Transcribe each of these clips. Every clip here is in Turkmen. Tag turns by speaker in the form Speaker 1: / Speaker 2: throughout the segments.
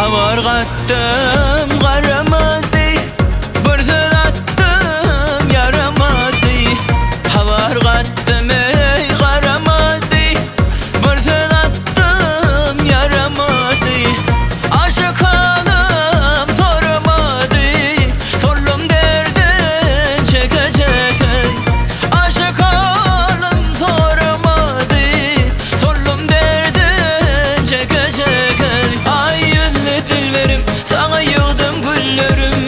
Speaker 1: Habar gatdym garamady Bir söz atdym ýaramady Habar gatdym eý garamady Bir söz atdym ýaramady Aşyk halym soramady Soldum derden çeke-çeke Aşyk halym soramady Soldum derden çeke-çeke Aý ýüzli dilberim Saňa ýygdym güllerim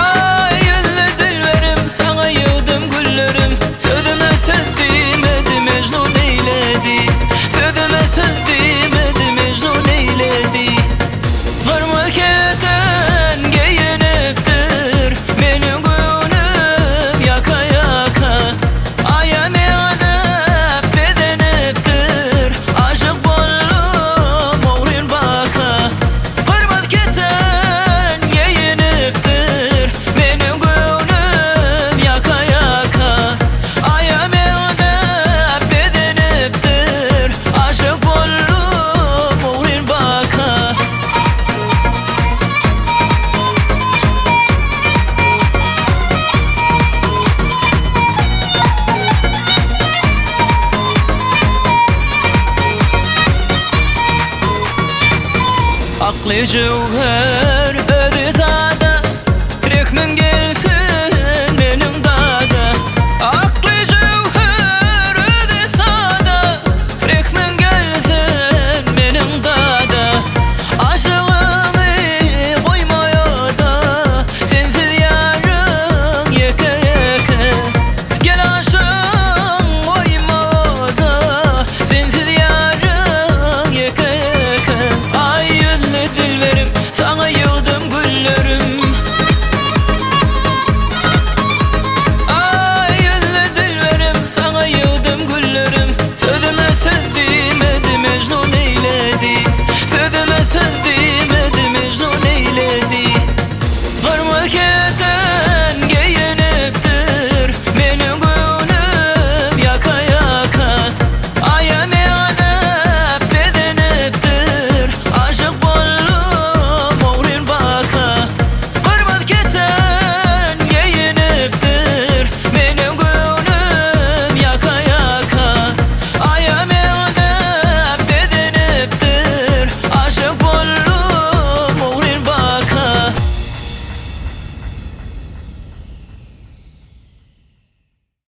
Speaker 1: Aý ýüzli dilberim Saňa ýygdym güllerim Sözüme söz diýmedi Mejnun eýledi Sözüme söz diýmedi Mejnun eýledi Gyrmyz keten geýinipdir Meniň göwnüm ýaka-ýaka Aýa meňzäp bezenipdir Aşyk boldum ogryn baka Gyrmyz keten geýinipdir Meniň göwnüm ýaka-ýaka Aýa meňzäp bezenipdir Aşyk boldum ogryn baka. Akly jöwher.